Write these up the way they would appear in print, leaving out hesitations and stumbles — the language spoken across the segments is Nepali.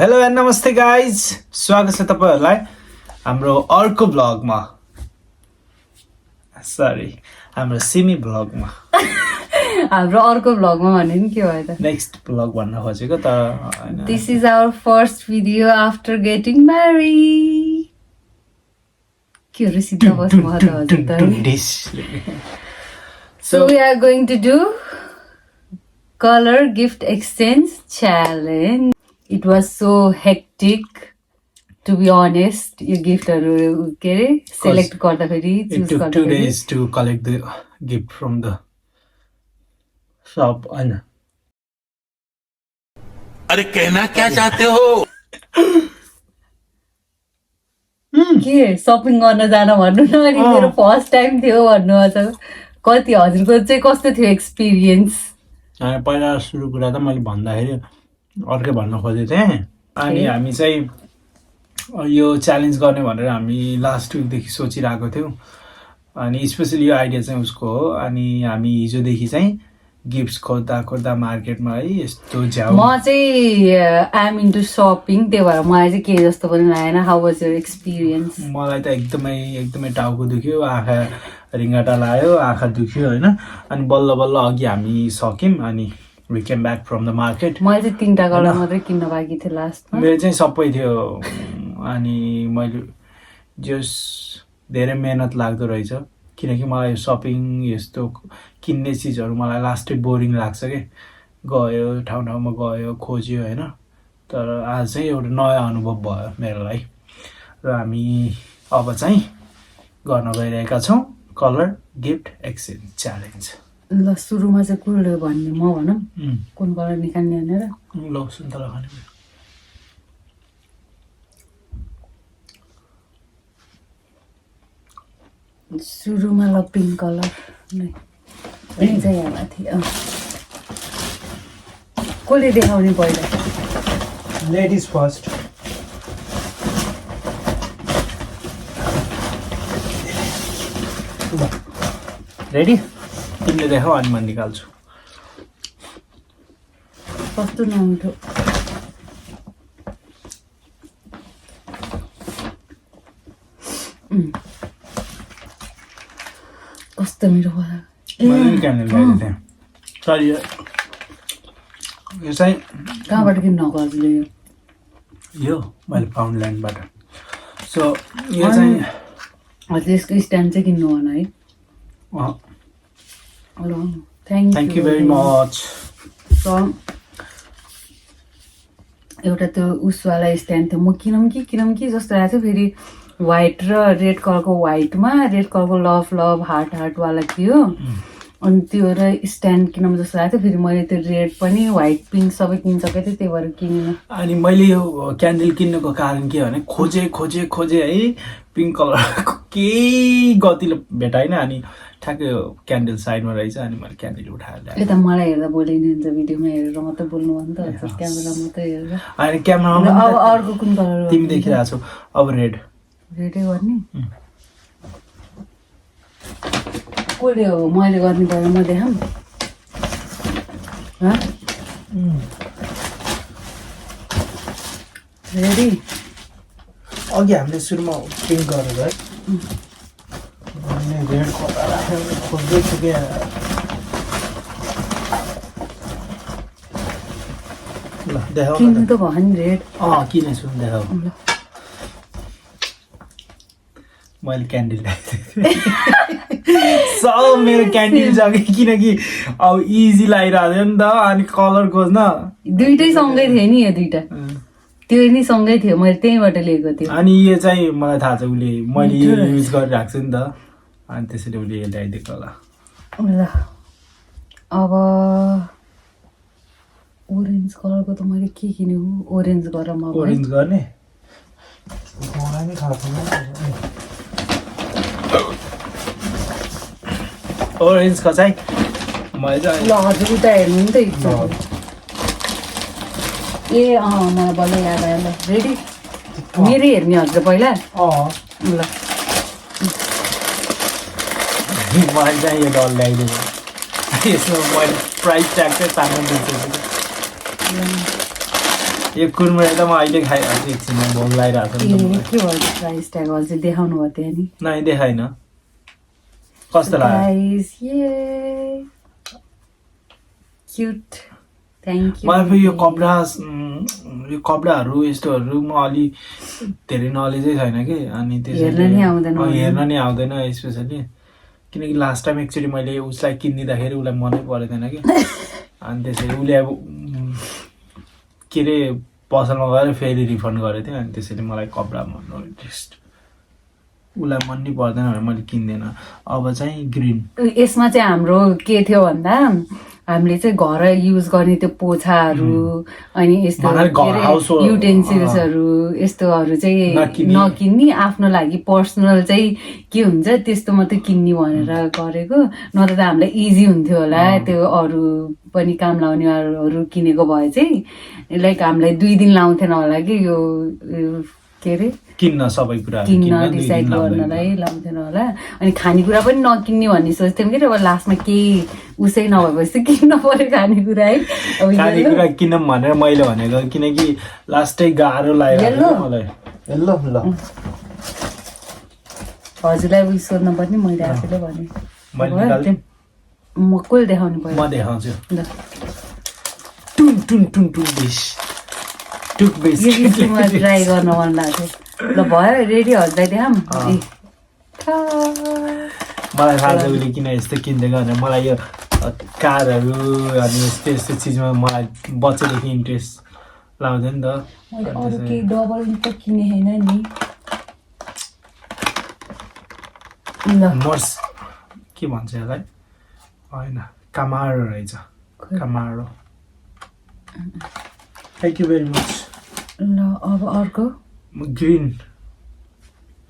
हेलो एन्ड नमस्ते गाइज, स्वागत छ तपाईहरुलाई हाम्रो अर्को ब्लगमा। सरी, हाम्रो सिमी ब्लगमा। हाम्रो अर्को ब्लगमा भन्ने नि के भयो त? नेक्स्ट ब्लग भन्न खोजेको तर this is our first video after getting married. के हो सिधा बस्नु हजुर त? So we are going to do color gift exchange challenge. It was so hectic, to be honest. यो गिफ्टहरु के रे सेलेक्ट गर्दाखेरि it took 2 days to collect the gift from the shop. अरे कहना क्या चाहते हो? के शपिङ गर्न जान भन्नु न, अनि मेरो फर्स्ट टाइम थियो भन्नु छ। कति हजुरको चाहिँ कस्तो थियो एक्सपिरियन्स? पहिला सुरु कुरा त मैले भन्दाखेरि अर्कै भन्न खोजेको थिएँ। अनि हामी चाहिँ यो च्यालेन्ज गर्ने भनेर हामी लास्ट विकदेखि सोचिरहेको थियौँ। अनि स्पेसली यो आइडिया चाहिँ उसको हो। अनि हामी हिजोदेखि चाहिँ गिफ्ट्स खोज्दा मार्केटमा है यस्तो झ्याउ। म चाहिँ आई एम इन्टु सपिङ, त्यही भएर मलाई चाहिँ के जस्तो पनि लागेन। How was your experience? मलाई त एकदमै टाउको दुख्यो, आँखा रिङ्गाटा लाग्यो, आँखा दुख्यो होइन। अनि बल्ल अघि हामी सक्यौँ अनि we came back from the market. मैले चाहिँ 3टा कलर मात्रै किन्न बाँकी थियो लास्टमा। मेरो चाहिँ सबै थियो। अनि मैले जस धेरै मेहनत लाग्दो रहेछ, किनकि मलाई सपिङ यस्तो किन्ने चिजहरू मलाई लास्टै बोरिङ लाग्छ के। गयो ठाउँमा गयो खोज्यो होइन। तर आज चाहिँ एउटा नयाँ अनुभव भयो मेरो लागि। र हामी अब चाहिँ गर्न गइरहेका छौँ कलर गिफ्ट एक्सचेन्ज च्यालेन्ज। ल सुरुमा चाहिँ कुरो भन्ने म भनौँ कुन कलर निकाल्ने भनेर। ल सुन्तला खाने सुरुमा ल पिङ्क कलर नै चाहिँ यहाँ माथि। कसले देखाउने पहिला? Ladies first. रेडी? तिमीले देखाऊ अनि म निकाल्छु। कस्तो नमिठो। कस्तो मिठो भयो। मैले क्यान्डल ल्याएको थिएँ। सरी यो चाहिँ कहाँबाट किन्नु हजुरले? यो मैले पाउन्डल्यान्डबाट। सो यो चाहिँ हजुर यसको स्ट्यान्ड चाहिँ किन्नु भन है। Thank you very much. एउटा त्यो उसवाला स्ट्यान्ड थियो, म किनौँ कि जस्तो लागेको थियो। फेरि व्हाइट र रेड कलरको, व्हाइटमा रेड कलरको लभ हार्टवाला थियो। अनि त्यो र स्ट्यान्ड किनौँ जस्तो लागेको थियो। फेरि मैले त्यो रेड पनि व्हाइट पिङ्क सबै किनिसकेको थिएँ, त्यही भएर किनिनँ। अनि मैले यो क्यान्डल किन्नुको कारण के भने खोजे है पिङ्क कलरको केही गतिलो भेटाइन। अनि ठ्याक्कै क्यान्डल साइडमा रहेछ। अनि मैले क्यान्डल उठाएर ल्याएँ। यता मलाई हेर्दा बोलिने हुन्छ, भिडियोमा हेरेर मात्रै बोल्नु भयो नि त। क्यामेरा मात्रै हेरेर। अनि क्यामेरामा अब अर्को कुन कलर? तिमी देखिरहेको छौ। अब रेडै गर्ने? कसले हो? मैले गर्ने भयो म देखाऊँ? रेडी? अघि हामीले सुरुमा पिङ्क गरेर है रेड कलर राखेर खोज्दैछु क्या। ल देखाऊ किन्नु त भयो नि रेड। किनेछु देखाऊ। मैले क्यान्डल ल्याएको सब मेरो क्यान्डल छ कि, किनकि अब इजी लागिरहेको थियो नि त। अनि कलर खोज्न दुइटै सँगै थियो नि, यो दुइटा त्यो नि सँगै थियो, मैले त्यहीँबाट लिएको थियो। अनि यो चाहिँ मलाई थाहा छ उसले मैले यो युज गरिरहेको छु नि त। अनि त्यसैले उसले यो ल्याइदिएको होला। ल अब ओरेन्ज कलरको त मैले के किन्यो? ओरेन्ज गरेर म ओरेन्ज गर्ने ओरेन्जको चाहिँ मैले चाहिँ ल हजुर उता हेर्नु नि त इच्छा। ए मलाई बल्ल याद आयो। ल रेडी? मेरै हेर्ने हजुर पहिला। ल मलाई चाहिँ यो डल ल्याइदिएको। यसमा मैले प्राइस ट्याग चाहिँ तान्नु दिन्छु। यो कुरमुरे त म अहिले खाइहाल्छु एकछिनमा भोक लागिरहेको छ नि त मलाई। के भयो प्राइस ट्याग अझै देखाउनु भयो त्यहाँ नि नै देखाइन कस्तो लाग्यो प्राइस क्युट थ्याङ्क यू मलाई फेरि यो कपडाहरू यस्तोहरू म अलि धेरै नलेजै छैन कि अनि हेर्न नि आउँदैन हेर्न नि आउँदैन स्पेसली किनकि लास्ट टाइम एकचोटि मैले उसलाई किनिदिँदाखेरि उसलाई मनै परेको थिएन कि अनि त्यसरी उसले अब के अरे पसलमा गएर फेरि रिफन्ड गरेको थियो अनि त्यसरी मलाई कपडा मन इन्ट्रेस्ट उसलाई मन नि पर्दैन भनेर मैले किन्दैन अब चाहिँ ग्रिन यसमा चाहिँ हाम्रो के थियो भन्दा हामीले चाहिँ घर युज गर्ने त्यो पोछाहरू अनि यस्तो युटेन्सिल्सहरू यस्तोहरू चाहिँ नकिन्ने आफ्नो लागि पर्सनल चाहिँ के हुन्छ त्यस्तो मात्रै किन्ने भनेर गरेको नत्र त हामीलाई इजी हुन्थ्यो होला त्यो अरू पनि काम लाउनेहरू किनेको भए चाहिँ लाइक हामीलाई 2 दिन लाउँथेन होला कि यो के अरे किन्न सबै कुरा किन्न डिसाइड गर्नलाई लाउँथेन होला अनि खानेकुरा पनि नकिन्ने भन्ने सोच्थ्यौँ कि अब लास्टमा केही उसै नभएपछि किन्न पर्यो खानेकुरा है खानेकुरा किनौँ भनेर मैले भनेको किनकि लास्टै गाह्रो लाग्यो मलाई ल हजुरलाई उयो सोध्नु पर्ने मैले आफैले भने मैले निकाल्थेँ म कसले देखाउनु पर्यो म देखाउँछु ल टुन टुन टुन टुन बेस टुक बेस यो स्टिममा ट्राई गर्न मन लाग्थ्यो ल भयो रेडी हजुरलाई देखाम मलाई थाहा छ उसले किन यस्तो किनिदिएको भनेर मलाई यो कारहरू अनि यस्तो यस्तो चिजमा मलाई बच्चादेखि इन्ट्रेस्ट लाग्थ्यो नि त मैले अरू केही डबल त किने छैन नि ल मर्स के भन्छ यसलाई होइन कामारो रहेछ कामारो थ्याङ्क यू भेरी मच ल अब अर्को ग्रिन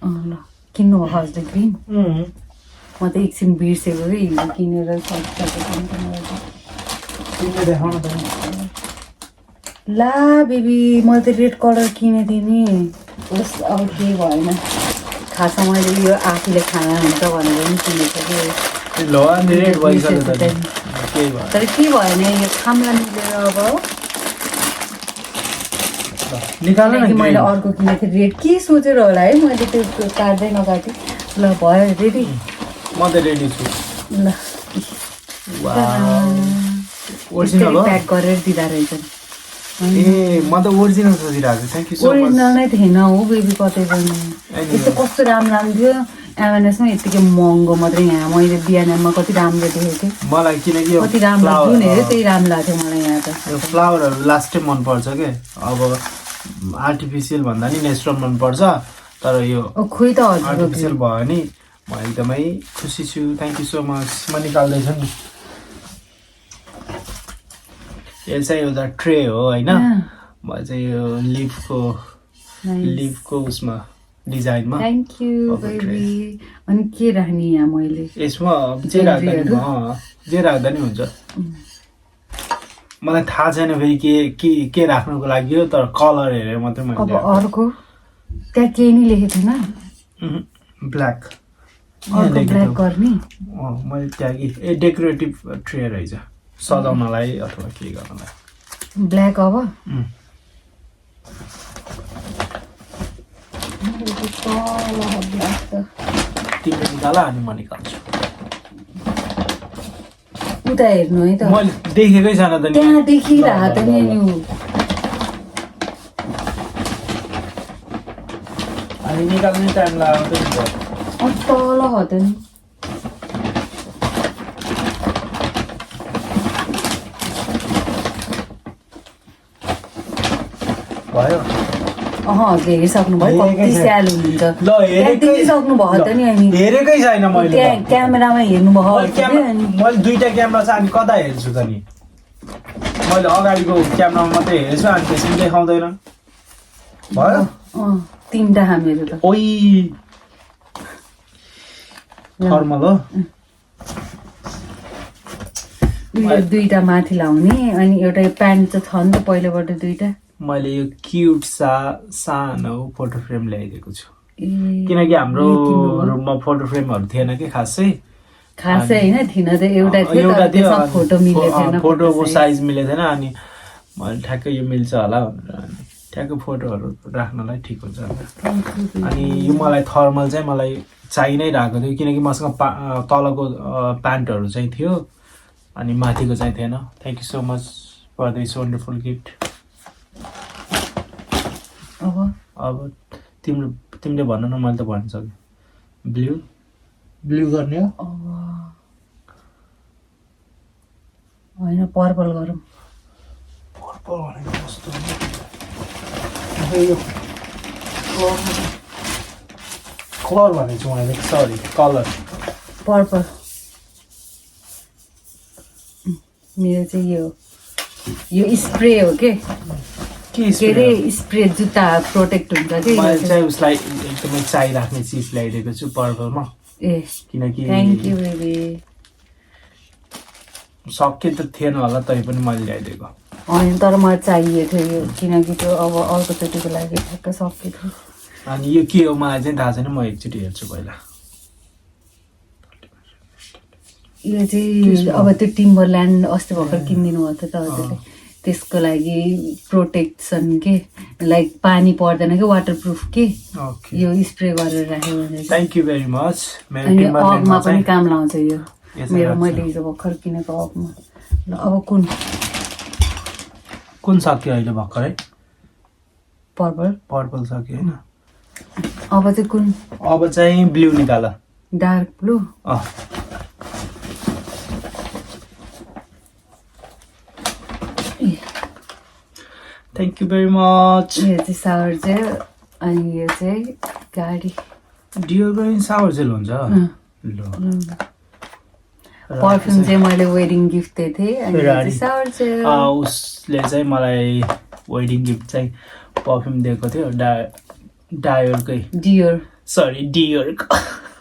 ल किन्नु भयो हजुरले ग्रिन म त एकछिन बिर्सेको कि हिजो किनेर ला बेबी मैले त रेड कलर किनेको थिएँ नि होस् अब केही भएन खास मैले यो आफूले खाना हुन्छ भनेर पनि किनेको कि तर के भएन यो खामला मिलेर अब मैले अर्को किनेको थिएँ रेड के सोचेर होला है मैले त्यो काट्दै नकाटेँ ल भयो रेडी म त रेडी छु ल ओरिजिनल हो प्याक गरेर दिँदा रहेछन् ए म त ओरिजिनल सोचिरहेको छु thank you so much original नै थिएन हो बेबी कतै पनि यस्तो कस्तो राम्रो लाग्थ्यो एमएनएसमा यत्तिकै महँगो मात्रै यहाँ मैले बिहानमा कति राम्रो देखेको थिएँ मलाई किनकि कति राम्रो जुन हेऱ्यो त्यही राम्रो लाग्थ्यो मलाई यहाँ त यो फ्लावरहरू लास्टै मनपर्छ के अब आर्टिफिसियल भन्दा नि नेचुरल मनपर्छ तर यो खोइ त हजुर आर्टिफिसियल भयो भने म एकदमै खुसी छु थ्याङ्क यू सो मच म निकाल्दैछु नि यो चाहिँ एउटा ट्रे हो होइन म चाहिँ यो लिफको उसमा डिजाइनमा थ्याङ्क यू बेबी अनि के राख्ने यहाँ मैले यसमा जे राख्दा नि हुन्छ मलाई थाहा छैन फेरि के राख्नुको लागि हो तर कलर हेरेर मात्रै मैले अब अर्को त्यहाँ केही नि लेखेको थिएन ब्ल्याक अर्को ब्ल्याक गर्ने मैले त्यहाँ कि डेकोरेटिभ ट्रे रहेछ सजाउनलाई अथवा के गर्नलाई ब्ल्याक अब तिमीले निकाल अनि म निकाल्छु उता हेर्नु है त मैले देखेकै छैन त त्यहाँ देखिरहेको त नि अनि निकाल्ने टाइम लाग्यो तल हो त नि भयो हजुर हेरिसक्नु भयो कति स्याल हुनुहुन्छ ल देखिसक्नु भयो त नि अनि हेरेकै छैन मैले त्यहाँ क्यामेरामा हेर्नु भयो मैले दुईटा क्यामेरा छ अनि कता हेर्छु त नि मैले अगाडिको क्यामेरामा मात्रै हेर्छु अनि त्यसमा देखाउँदैन भयो 3टा हामीहरू त ओइ फर्मल हो यो 2टा माथि लाउने अनि एउटा प्यान्ट चाहिँ छ नि त पहिलाबाट 2टा मैले यो क्युट सानो फोटो फ्रेम ल्याइदिएको छु किनकि हाम्रो रुममा फोटो फ्रेमहरू थिएन कि खासै होइन थिएन त एउटा थियो फोटो मिलेको थिएन फोटोको साइज मिलेको थिएन अनि मैले ठ्याक्कै यो मिल्छ होला भनेर अनि ठ्याक्कै फोटोहरू राख्नलाई ठिक हुन्छ भनेर। अनि यो मलाई थर्मल चाहिँ मलाई चाहि नै रहेको थियो किनकि मसँग तलको प्यान्टहरू चाहिँ थियो अनि माथिको चाहिँ थिएन। Thank you so much for this wonderful gift. अब तिमीले भन न, मैले त भनिसकेँ। ब्लू गर्ने हो होइन पर्पल गरौँ। पर्पल भनेको कस्तो यो कलर भनेको छु मैले, सरी कलर पर्पल। मेरो चाहिँ यो स्प्रे हो के अरे स्प्रे जुत्ता प्रोटेक्ट हुन्छ कि। मैले चाहिँ उसलाई एकदमै चाहिराख्ने चिज ल्याइदिएको छु पर्पलमा। ए किनकि थ्याङ्क यू बेबी। सके त थिएन होला तै पनि मैले ल्याइदिएको। होइन तर मलाई चाहिएको थियो यो किनकि त्यो अब अर्कोचोटिको लागि ठ्याक्कै सकेको थियो। अनि यो के हो मलाई चाहिँ थाहा छैन, म एकचोटि हेर्छु पहिला। यो चाहिँ अब त्यो टिम्बरल्यान्ड अस्ति भर्खर किनिदिनु भएको थियो त हजुरले, त्यसको लागि प्रोटेक्सन के लाइक पानी पर्दैन कि वाटरप्रुफ के यो स्प्रे गरेर राख्यो भने। Thank you very much. अनि अगमा पनि काम लाउँछ यो मेरो, मैले हिजो भर्खर किनेको अगमा। ल अब कुन सक्यो अहिले भर्खरै? पर्पल सक्यो होइन। अब चाहिँ कुन? अब चाहिँ ब्लू निकाल। Dark blue. Thank you very much. यो चाहिँ सावर जेल अनि यो चाहिँ गाडी डियोड्रेन्ट सावर जेल हुन्छ। ल पर्फ्युम चाहिँ मैले वेडिङ गिफ्ट दिएको थिएँ अनि यो चाहिँ सावर जेल। उसले चाहिँ मलाई वेडिङ गिफ्ट चाहिँ पर्फ्युम दिएको थियो डायोरकै डियोरको।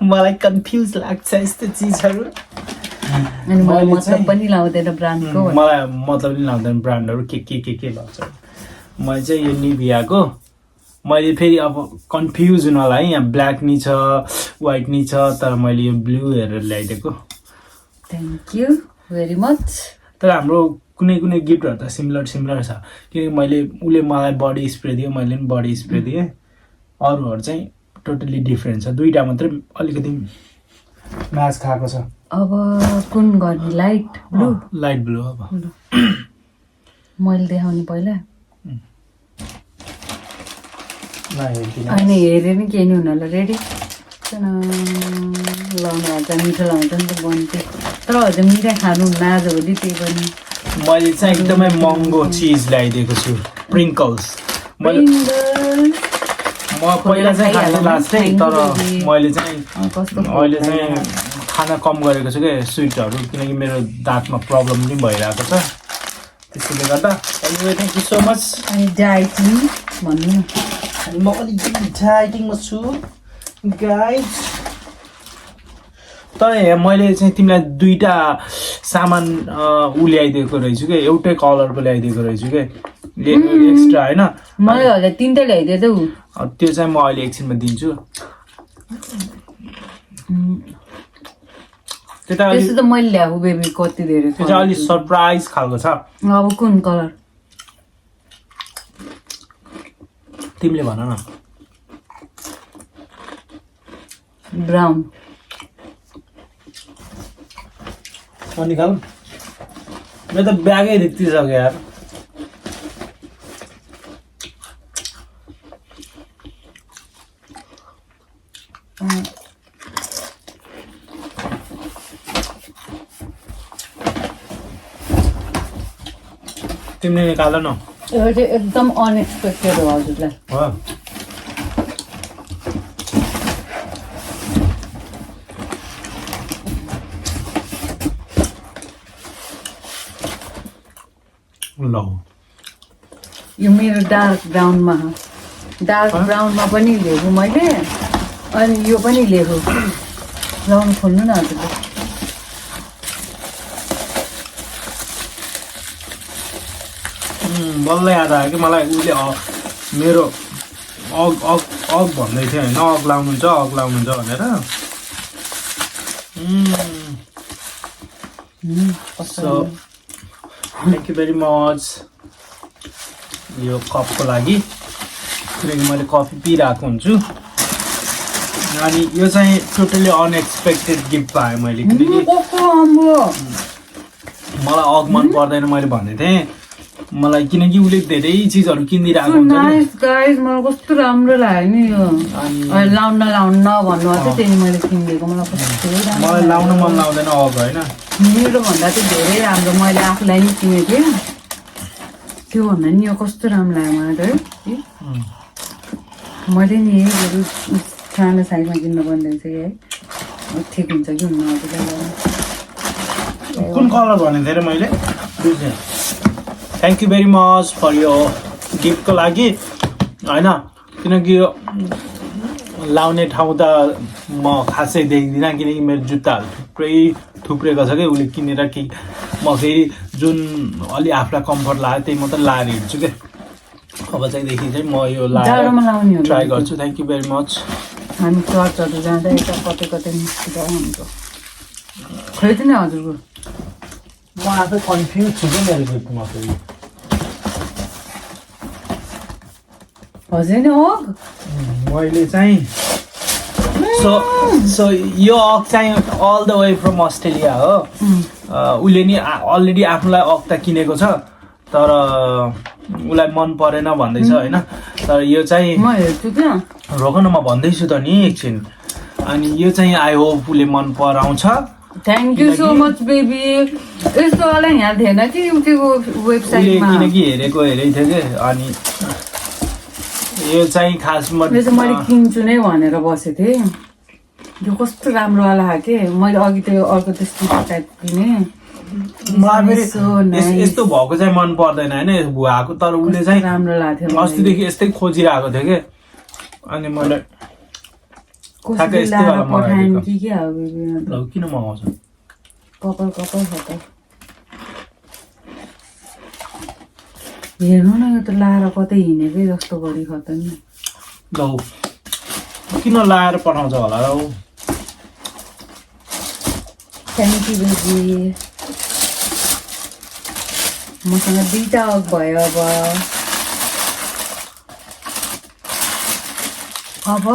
मलाई कन्फ्युज लाग्छ यस्तो चिजहरू। अनि मलाई मतलब पनि लाउँदैन ब्रान्डको। मलाई मतलब पनि लाउँदैन ब्रान्डहरू के लाग्छ। मैले चाहिँ यो निभियाको मैले फेरि अब कन्फ्युज हुनलाई यहाँ ब्ल्याक नि छ व्हाइट नि छ तर मैले यो ब्लू हेरेर ल्याइदिएको। Thank you very much. तर हाम्रो कुनै कुनै गिफ्टहरू त सिमिलर छ किनकि उसले मलाई बडी स्प्रे दियो, मैले पनि बडी स्प्रे दिएँ। अरूहरू चाहिँ टोटली डिफ्रेन्ट छ, दुईवटा मात्रै अलिकति म्याच खाएको छ। अब कुन गर्ने? Light blue. Light blue. अब मैले देखाउने पहिला होइन हेरेँ नि के नि हुन होला। रेडी लाउनु हाल्छ मिठो लाउँछ नि त बन्थ्यो तर हजुर मिठाई खानु नाजभोलि त्यही पनि। मैले चाहिँ एकदमै महँगो चिज ल्याइदिएको छु, प्रिङ्कल्स। म पहिला चाहिँ खानु लाग्थेँ तर मैले चाहिँ अहिले चाहिँ खाना कम गरेको छु क्या स्विटहरू किनकि मेरो दाँतमा प्रब्लम पनि भइरहेको छ त्यसले गर्दा। Anyway thank you so much. अनि डाइटिङ भन्नु न। अनि म अलिकति डाइटिङमा छु गाइज। तर मैले चाहिँ तिमीलाई दुईवटा सामान ल्याइदिएको रहेछु क्या, एउटै कलरको ल्याइदिएको रहेछु क्या एक्स्ट्रा होइन। मलाई हजुर तिनवटा ल्याइदियो त त्यो चाहिँ म अहिले एकछिनमा दिन्छु। त्यसो त मैले ल्याएको बेबी कति धेरै। त्यो चाहिँ अलिक सरप्राइज खालको छ। अब कुन कलर तिमीले भन न। ब्राउन। निकाल मेरो त ब्यागै रित्तिसक्यो यार। तिमीले निकाल न। यो चाहिँ एकदम अनएक्सपेक्टेड हो हजुरलाई। ल यो मेरो डार्क ब्राउनमा पनि लिएको मैले अनि यो पनि लिएको। लाउनु खोल्नु न हजुरले। बल्ल याद आयो कि मलाई उसले मेरो अग भन्दै थियो होइन, अग लाउनुहुन्छ भनेर। So thank you very much. यो कपको लागि, किनकि मैले कफी पिइरहेको हुन्छु। अनि यो चाहिँ टोटली अनएक्सपेक्टेड गिफ्ट पाएँ मैले, किनकि मलाई अग मन पर्दैन मैले भनेको थिएँ मलाई, किनकि उसले धेरै चिजहरू किनिदिरहेको हुन्छ नि। नाइस गाइस, मलाई कस्तो राम्रो लाग्यो नि यो। लाउन भन्नु भएको थियो मैले किनिदिएको, मलाई कस्तो राम्रो। मलाई लाउन मन लाग्दैन अग होइन। मेरो भन्दा चाहिँ धेरै राम्रो, मैले आफूलाई नि किनेको थिएँ त्यो भन्दा नि यो कस्तो राम्रो लाग्यो मलाई त है। मैले नि यही सानो साइजमा किन्नु पर्ने रहेछ कि है, ठिक हुन्छ कि हुन्न हजुरलाई। कुन कलर भनेको थिएँ र मैले? Thank you very much for यो गिफ्टको लागि होइन, किनकि यो लाउने ठाउँ त म खासै देख्दिनँ, किनकि मेरो जुत्ताहरू थुप्रेको छ कि उसले किनेर कि म फेरि जुन अलि आफूलाई कम्फर्ट लाग्यो त्यही मात्रै लाएर हिँड्छु क्या। अब चाहिँदेखि चाहिँ म यो लाएर ट्राई गर्छु। Thank you very much. हामी चर्चहरू जाँदा यता कतै कतै निस्किँदा हुन्छ। खै नि हजुरको म आफै कन्फ्युज छु कि मेरो गिफ्टमा फेरि। हजुर नि हो मैले चाहिँ सो यो अग चाहिँ all the way from Australia हो। उसले नि अलरेडी आफूलाई अग त किनेको छ, तर उसलाई मन परेन भन्दैछ होइन। तर यो चाहिँ म हेर्छु क्या, रोक न म भन्दैछु त नि एकछिन। अनि यो चाहिँ आई होप उसले मन पराउँछ। Thank you so much baby. यस्तो वाला यहाँ थिएन कि त्यो वेबसाइटमा, किनकि हेरेको थियो कि। अनि यो चाहिँ खासमा मैले किन्छु नै भनेर बसेको थिएँ। यो कस्तो राम्रो वाला हो कि, मैले अघि त्यो अर्को त्यो स्टिकर टाइप किनेँ। यस्तो भएको चाहिँ मन पर्दैन होइन भुवाको, तर उसले चाहिँ राम्रो लाग्थ्यो। अस्तिदेखि यस्तै खोजिरहेको थियो कि। अनि मैले पठाएँ कि क्या किन मगाउँछ कपाल कपाल छ त। हेर्नु न यो त लाएर कतै हिँडेकै जस्तो गरी खत नि। लौ किन लाएर पठाउँछ होला र? Thank you baby. मसँग 2टा अग भयो। अब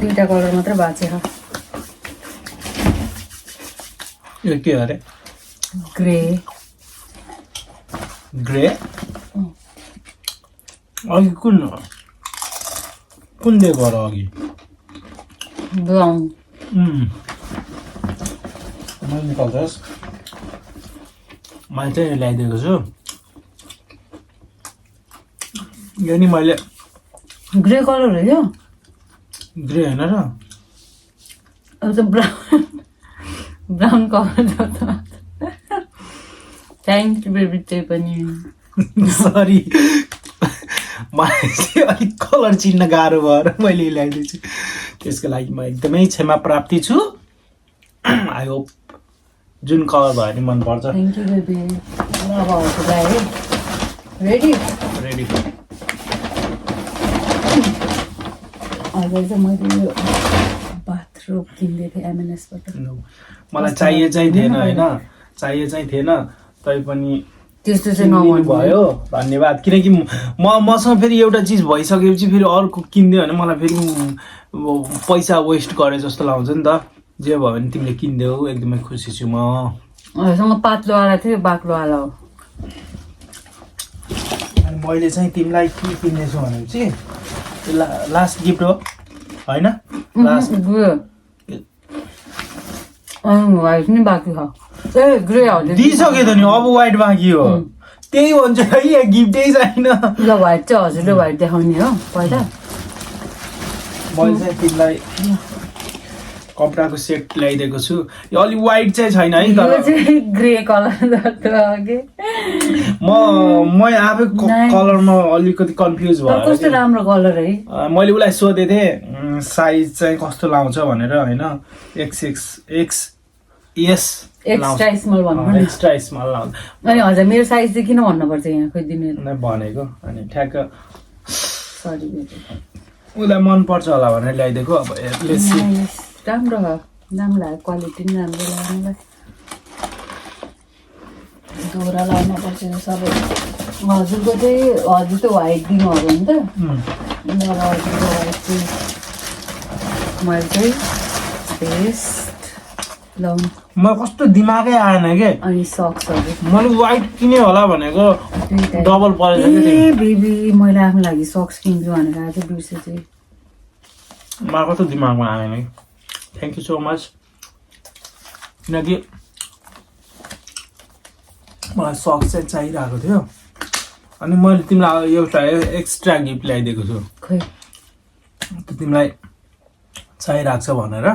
2टा कलर मात्रै बाँचेको। यो के अरे? ग्रे। ग्रे? अघि कुन दिएको र अघि? ब्राउन। मैले निकाल्छस्, मैले चाहिँ ल्याइदिएको छु। यो नि मैले ग्रे कलर हो यो? ग्रे होइन र? अब त ब्राउन कलर छ त। Thank you baby. त्यही पनि सरी, मलाई चाहिँ अलिक कलर चिन्न गाह्रो भएर मैले ल्याइदिन्छु, त्यसको लागि म एकदमै क्षमा प्राप्ति छु। आई होप जुन कलर भयो नि मनपर्छ। Thank you baby. अब हजुरलाई है रेडी रेडी। अहिले चाहिँ मैले यो बाथरुम किन्दै थिएँ एमएनएसबाट। मलाई चाहिए चाहिँ थिएन होइन, चाहिए चाहिँ थिएन, तैपनि त्यस्तो चाहिँ नभन्नु भयो। धन्यवाद। किनकि मसँग फेरि एउटा चिज भइसकेपछि फेरि अर्को किनिदियो भने मलाई फेरि पैसा वेस्ट गरे जस्तो लाग्छ नि त। जे भयो भने तिमीले किनिदेऊ, एकदमै खुसी छु म। सँग पातलोवाला थियो, बाक्लोवाला हो। अनि मैले चाहिँ तिमीलाई के किन्दैछु भनेपछि लास्ट गिफ्ट हो होइन? लास्ट वाइट नि बाँकी छ। ए ग्रे हो दिइसक्यो त नि, अब वाइट बाँकी हो। त्यही भन्छु है, यहाँ गिफ्टै छैन। ल वाइट चाहिँ हजुरले वाइट देखाउने हो पहिला। मैले चाहिँ तिमीलाई कपडाको सेट ल्याइदिएको छु। यो अलिक वाइट चाहिँ छैन है, तर ग्रे कलर जस्तो म आफै कलरमा अलिकति कन्फ्युज भयो। कस्तो राम्रो कलर है। मैले उसलाई सोधेको थिएँ साइज चाहिँ कस्तो लाउँछ भनेर होइन। एक्स्ट्रा स्मल भन्नु, एक्स्ट्रा स्मल लाउँछ। अनि हजुर मेरो साइज चाहिँ किन भन्नुपर्छ यहाँ खोइदिनु भनेको। अनि ठ्याक्क सरी उसलाई मन पर्छ होला भनेर ल्याइदिएको। अब राम्रो हो, राम्रो लाग्यो, क्वालिटी पनि राम्रो लाग्यो मलाई। दोहोरा लाउनु पर्छ सबै। हजुरको चाहिँ हजुर त व्हाइट दिनुहरू नि त उम्, हजुरको व्हाइट चाहिँ मैले चाहिँ बेस्ट लाउनु म कस्तो दिमागै आएन के अनि सक्सहरू मैले वाइट किने होला भनेको दुईटा डबल परेछ कि त्यो। ए बेबी मैले आफ्नो लागि सक्स किन्छु भनेर आज बिर्से चाहिँ मलाई कस्तो दिमागमा आएन कि थ्याङ्क यू सो मच किनकि मलाई सक्स चाहिँ चाहिरहेको थियो अनि मैले तिमीलाई एउटा एक्स्ट्रा गिफ्ट ल्याइदिएको छु खै त्यो तिमीलाई चाहिरहेको छ भनेर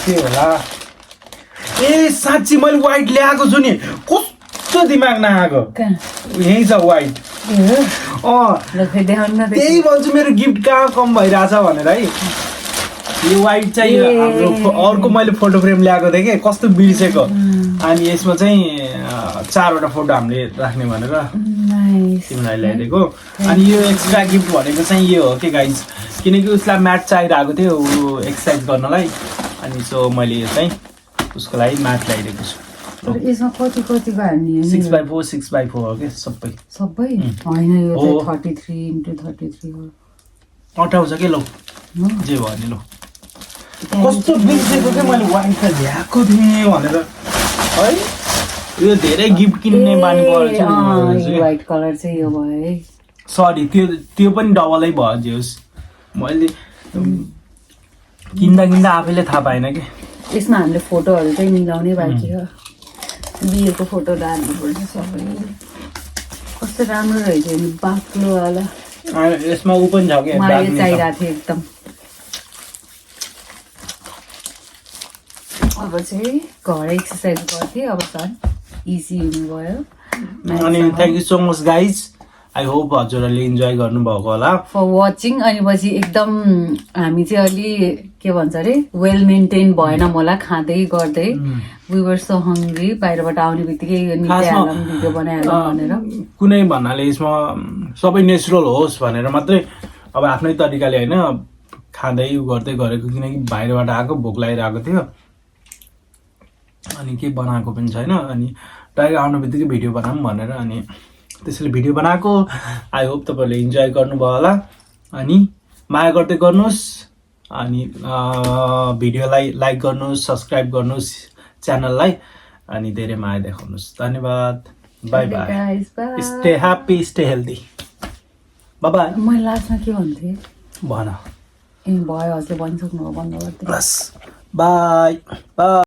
के होला ए साँच्ची मैले वाइट ल्याएको छु नि कस्तो दिमाग नआएको कहाँ यहीँ छ वाइट ए हो ल खै देखाउनु न त्यही भन्छु मेरो गिफ्ट कहाँ कम भइरहेछ भनेर है यो वाइट चाहिँ ए। हाम्रो अर्को मैले फोटो फ्रेम ल्याएको थिएँ कि कस्तो बिर्सेको अनि यसमा चाहिँ 4वटा फोटो हामीले राख्ने भनेर नाइस तिमीलाई ल्याइदिएको अनि यो एक्स्ट्रा गिफ्ट भनेको चाहिँ यो हो कि गाइज किनकि उसलाई म्याट चाहिरहेको थियो ऊ एक्सर्साइज गर्नलाई अनि सो मैले यो चाहिँ उसको लागि म्याट ल्याइदिएको छु तर यसमा कति कतिको हाल्ने 6x4 6x4 हो कि सबै सबै होइन यो हो। चाहिँ 33x33 हो अटाउँछ कि लौ हो? जे भयो नि लौ कस्तो बिर्सेको क्या मैले वाइट त ल्याएको थिएँ भनेर है यो धेरै गिफ्ट किन्ने बानी परेछ व्हाइट कलर चाहिँ यो भयो है सरी त्यो पनि डबलै भयो जे होस् मैले किन्दा किन्दा आफैले थाहा पाएन कि यसमा हामीले फोटोहरू चाहिँ मिलाउने बाँकी छ बिहेको फोटो त हाल्नुपर्छ सबै कस्तो राम्रो रहेछ नि बाक्लोवाला यसमा ऊ पनि छ कि मलाई यो बाग्ने छ। चाहिरहेको थियो एकदम अब चाहिँ घर एक्सर्साइज गर्थेँ अब झन् इजी हुनुभयो अनि thank you so much guys I hope हजुरहरूले इन्जोय गर्नुभएको होला फर वाचिङ अनि पछि एकदम हामी चाहिँ अलि के भन्छ अरे वेल मेन्टेन भएन मलाई खाँदै गर्दै वी वर सो हङ्ग्री बाहिरबाट आउने बित्तिकै यो निकाइहालौँ भिडियो बनाइहालौँ भनेर कुनै भन्नाले यसमा सबै नेचुरल होस् भनेर मात्रै अब आफ्नै तरिकाले होइन खाँदै उ गर्दै गरेको किनकि बाहिरबाट आएको भोक लागिरहेको थियो अनि के बनाएको पनि छैन अनि डाइरेक्ट आउनु बित्तिकै भिडियो बनाऊँ भनेर अनि त्यसैले भिडियो बनाएको आई होप तपाईँहरूले इन्जोय गर्नुभयो होला अनि माया गर्दै गर्नुहोस् अनि भिडियोलाई लाइक गर्नुहोस् सब्सक्राइब गर्नुहोस् च्यानललाई अनि धेरै माया देखाउनुहोस् धन्यवाद by by Guys, bye. Stay happy stay healthy by by मैले लास्टमा के भन्थेँ भन ए भयो हजुरले भनिसक्नु हो बन्द गर्दै बस बाई बाई